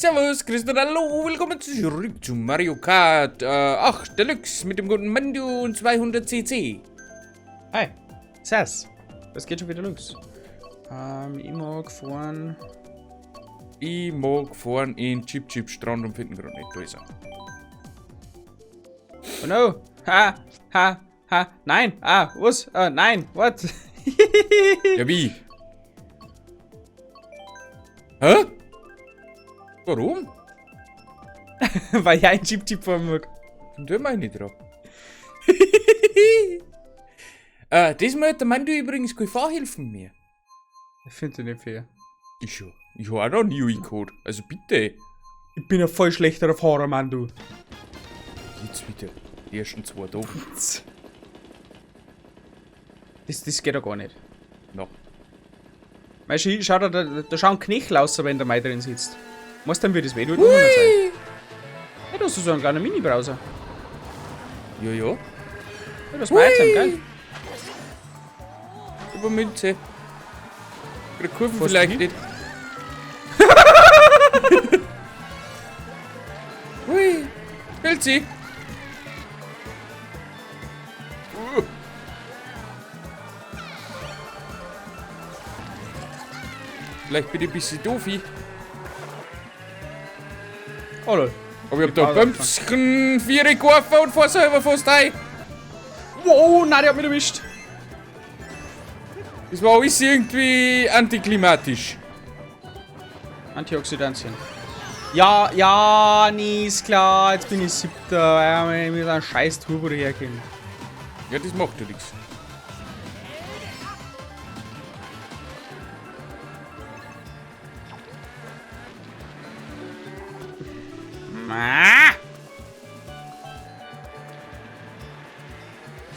Servus, Christ und hallo, willkommen zurück zu Mario Kart 8 Deluxe mit dem guten Mandu und 200 cc. Hi, Servus. Es geht schon wieder los. Ich mag fahren. Ich mag fahren in Chip Chip Strand und finden gerade nicht. Da ist er. Oh no! Ha! Ha! Ha! Nein! Ah! Was? Nein! What? Ja, wie? Hä? Warum? Weil ich einen Chip Chip fahren mag. Und da mach ich nicht drauf. Diesmal hat der Mandu übrigens keine Fahrhilfen mehr. Ich finde den nicht fair. Ich schon. Ich hab auch noch nie gehabt. Also bitte. Ich bin ein voll schlechterer Fahrer, Mandu. Jetzt bitte. Die ersten 2 Tage. Das geht doch gar nicht. No. Weißt du, schau da, da schauen Knöchel aus, wenn der Mai drin sitzt. Was denn, wie das weh tut? Ja, da hast du so einen kleinen Mini-Browser. Ja, ja. Ja, das ist mein Item, gell? Über Münze. Oder Kurven Fährst du vielleicht hin? nicht. Hui. Hält sie. Vielleicht bin ich ein bisschen doof. Oh lol. Aber ich hab da Die Pause Bömschen, 4 geworfen und fahr selber fast ein. Wow, nein, der hat mich erwischt. Das war alles irgendwie antiklimatisch. Antioxidantien. Ja, ja, nee, ist klar. Jetzt bin ich 7. Weil ich mit einem scheiß Turbo daherkomme. Ja, das macht ja nichts.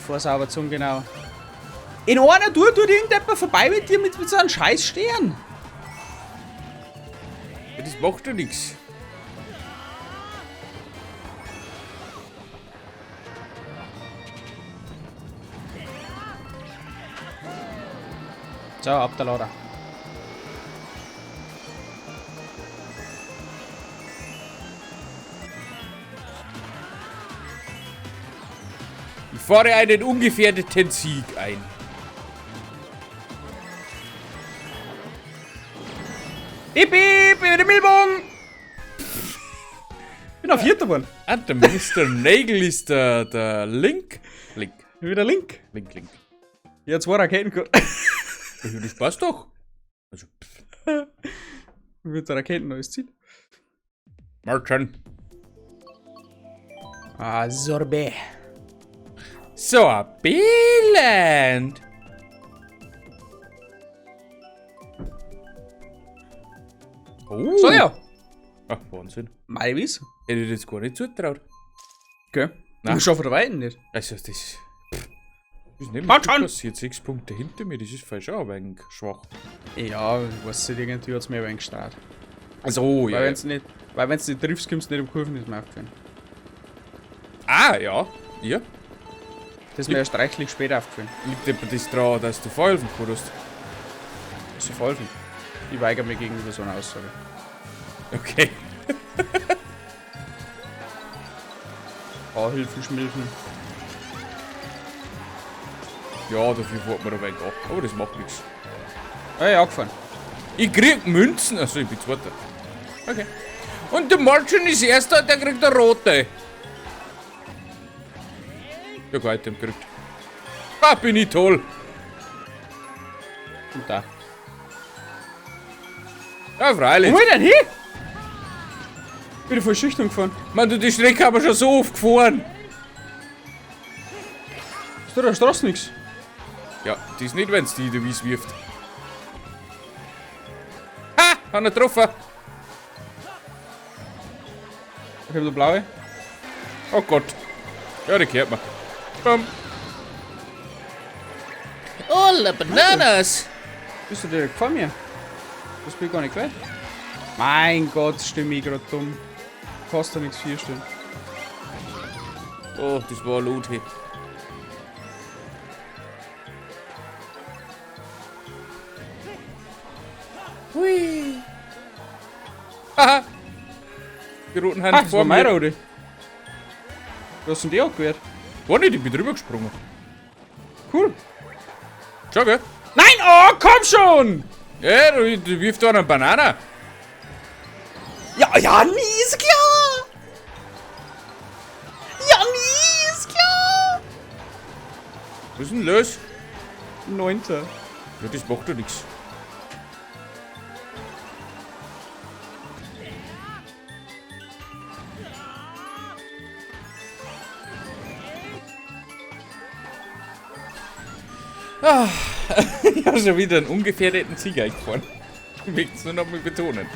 Vorsauber zum genau. In einer Tour tut irgendjemand vorbei mit dir mit so einem scheiß Stern. Ja, das macht doch nix. So, ab der Lader. Ich fahre einen ungefährdeten Sieg ein. Hip, hip, über den Milbogen! Bin auf 4. geworden. Ah, der Mister Nagel ist der Link. Link. Wieder Link. Link, Link. Ja, 2 Raketen gehabt. Ja, das passt doch. Also, pff. Mit der Raketen neues Ziel. Martin. Ah, Sorbet. Sorbetland. Oh. So, ja. Ach, Wahnsinn. Malvis. Hätte ich das gar nicht zutraut. Okay. Nein. Du schaffst der Weiten nicht. Also, das ist. Pff, das ist nicht Martin! passiert. 6 Punkte hinter mir, das ist falsch auch ein wenig schwach. Ja, ich weiß nicht, irgendwie hat's mir ein wenig gestartet. Also, Weil ja. wenn's nicht, weil wenn's nicht triffst, kommst du nicht um Kurven, ist mir aufgefallen. Ah, ja. Ja. Das ist mir erst reichlich spät aufgefallen. Liegt etwa das dran, dass du Fahrhilfen gehabt hast? So Fahrhilfen? Ich weigere mich gegenüber so einer Aussage. Okay. Fahrhilfen, Schmilfen. Ja, dafür fährt man ein wenig ab. Aber das macht nichts. Ah, ja, angefahren. Ich krieg Münzen. Achso, ich bin Zweiter. Okay. Und der Martin ist Erster, der kriegt eine rote. Ja, kein Item gekriegt. Ah, bin ich toll. Und da. Ja, freilich. Wo will ich denn hin? Bin ich voll schüchtern gefahren. Mann, du, die Strecke haben wir schon so oft gefahren. Ist da der Straße nix? Ja, das ist nicht, wenn's die in die Wies wirft. Ha! Hat er getroffen. Ich hab der blaue. Oh Gott. Ja, die gehört mir. Bam. Hola, Bananas! Bist du direkt vor mir? Das bin ich gar nicht gewählt. Mein Gott, stimme ich grad dumm. Kostet nichts 4 Stunden. Oh, das war laut hier. Hui. Haha. Die roten Ah, Hand das vor war mir. mein Rote. Du hast denn die angewehrt? War nicht, ich bin drüber gesprungen. Cool. Schau, gell? Nein, oh, komm schon! Ja, du wirfst da einen Banana. Ja, ja, nie ist klar! Ja, nie ist klar! Was ist denn los? Neunter. Ja, das macht doch nichts. Ah, ich habe schon wieder einen ungefährdeten Sieger eingefahren. Ich möchte es nur noch mal betonen.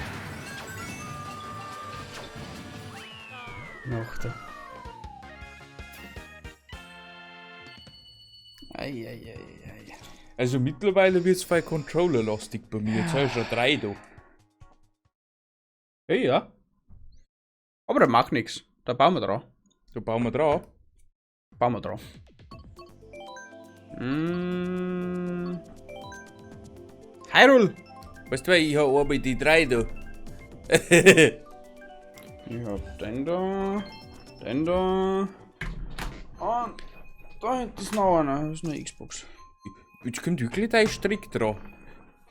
Noch da. Eieieiei. Also mittlerweile wird es voll Controller-lastig bei mir. Jetzt habe ich schon 3 da. Hey, ja. Aber das macht nichts. Da bauen wir dran. Da bauen wir dran. Bauen wir dran. Mm. Hyrule! Weißt du, ich habe einmal die 3 da. Ich hab den da, den da. Und da hinten ist noch einer. Das ist eine Xbox. Jetzt kommt wirklich dein Strick dran.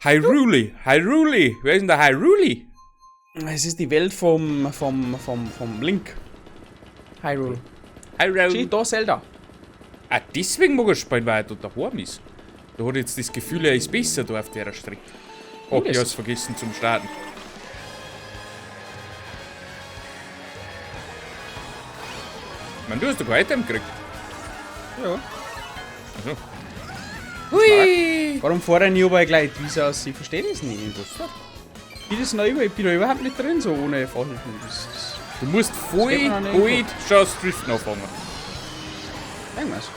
Hyrule, Hyrule. Wer ist denn der Hyrule? Es ist die Welt vom Link. Hyrule. Hyrule. Schau, da Zelda. Ah, deswegen mag er spielen, weil er da daheim ist. Da hat jetzt das Gefühl, er ist besser da auf der Strecke. Oh, ich hab's vergessen zum Starten. Ich meine, du hast doch kein Item gekriegt. Ja. Also. Hui! Warum fahren die überall gleich die Wiese aus? Ich verstehe das nicht. Was? Ich bin, das noch über, ich bin da überhaupt nicht drin, so ohne Fahrhilfen. Das ist Du musst voll Das geht mir noch nicht bald schon das Driften anfangen. irgendwas.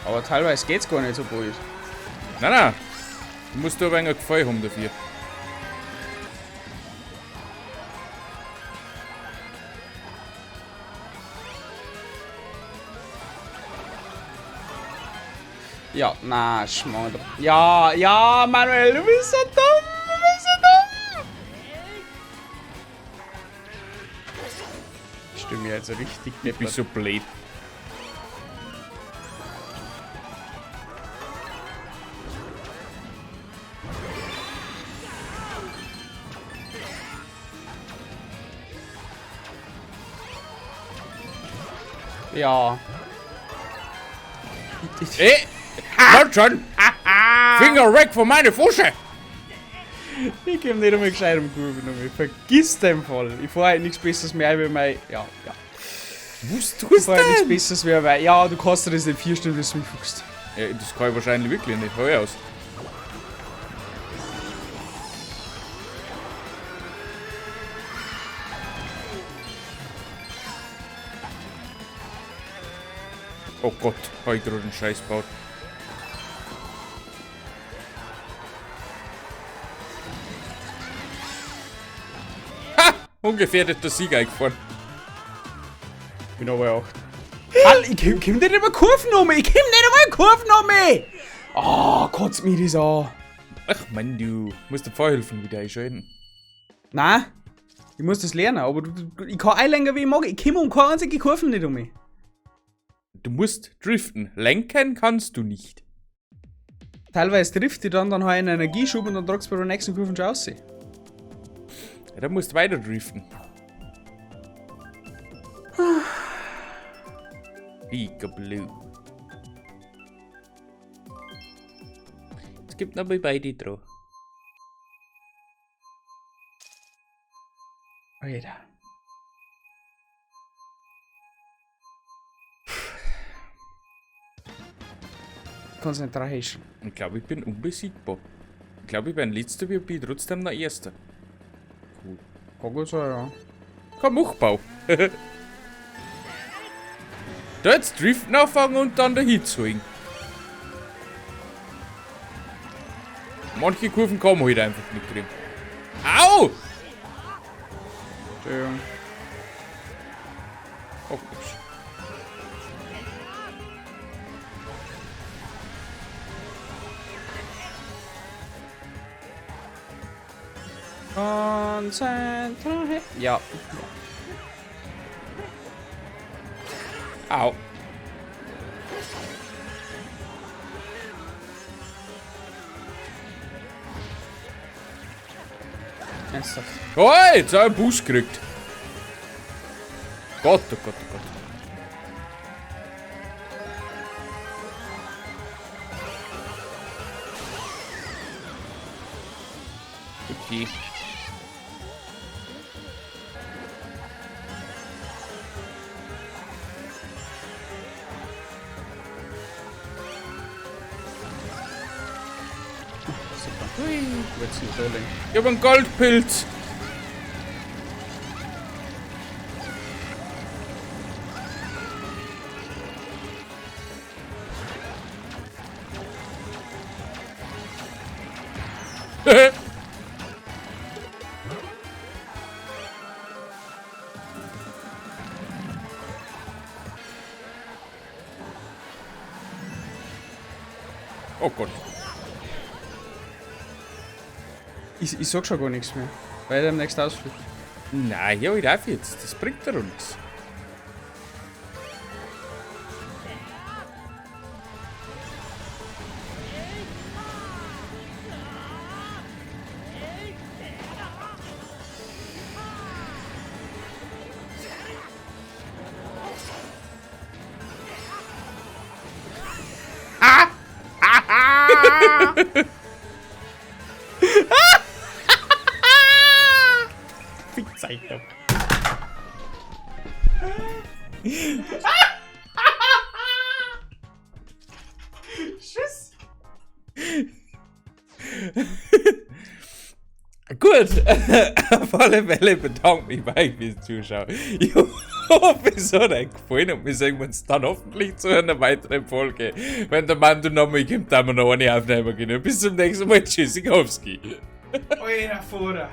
Aber teilweise geht's gar nicht so bald. Nein, nein. Du musst da ein wenig ein Gefallen haben dafür. Ja, na, Schmarrn. Ja, ja, Manuel, du bist so dumm, du bist so dumm. Ich stimme mir jetzt richtig Ich bin so blöd. Ja. Ey! Komm schon! Finger weg von meine Fusche! Ich komm nicht einmal gescheit um Kurve nochmal. Vergiss den Fall. Ich fahr halt nichts Besseres mehr wie mein. Ja, ja. Was Ich tust fahr halt nichts denn? Besseres mehr, weil. Ja, du kannst dir das nicht 4 Stunden, bis du mich fuchst. Ja, das kann ich wahrscheinlich wirklich nicht. Hör aus. Oh Gott, hab ich gerade einen Scheiß gebaut. Ha! Ungefährdeter Sieg eingefahren. Bin aber auch. Hall, ich komm nicht einmal Kurven um! Ich komm nicht einmal Kurven um! Ah, kotzt mich das an. Ach Mann, du musst dir Fahrhilfen wieder einschalten. Nein, ich muss das lernen, aber ich kann einlenken, wie ich mag. Ich komm um keine einzige Kurven nicht um mich. Du musst driften. Lenken kannst du nicht. Teilweise trifft die dann habe ich einen Energieschub und dann tragst du bei der nächsten Kurve schon raus. Ja, dann musst du weiter driften. Pika Blue. Es gibt noch mal beide dran. Alter. Concentration. Ich glaube, ich bin unbesiegbar. Ich glaube, ich bin letzter, wie bin ich trotzdem noch Erster. Cool. Kann gut sein, ja. Kein Muchbau. Da jetzt Driften anfangen und dann dahin zeigen. Manche Kurven kann man halt einfach nicht kriegen. Au! Entschuldigung. Ach, ups. Konzentriert. Ja. Au. Ernsthaft. Oh, jetzt hab ich einen Boost gekriegt. Gott, oh Gott, oh Gott. Okay. Super. Wird's nicht so lang. Ich hab einen Goldpilz. Oh Gott. Ich sag schon gar nichts mehr. Weil er demnächst ausfliegt. Nein, hör halt auf jetzt. Das bringt doch nichts. Zeig doch. Tschüss. Gut, auf alle Fälle bedanke mich bei euch fürs Zuschauen. Ich hoffe, es hat euch gefallen und wir sehen uns dann hoffentlich zu einer weiteren Folge. Wenn der Mando nochmal kommt, dann wir noch eine aufnehmen können. Bis zum nächsten Mal. Tschüssikowski. Alter Vater.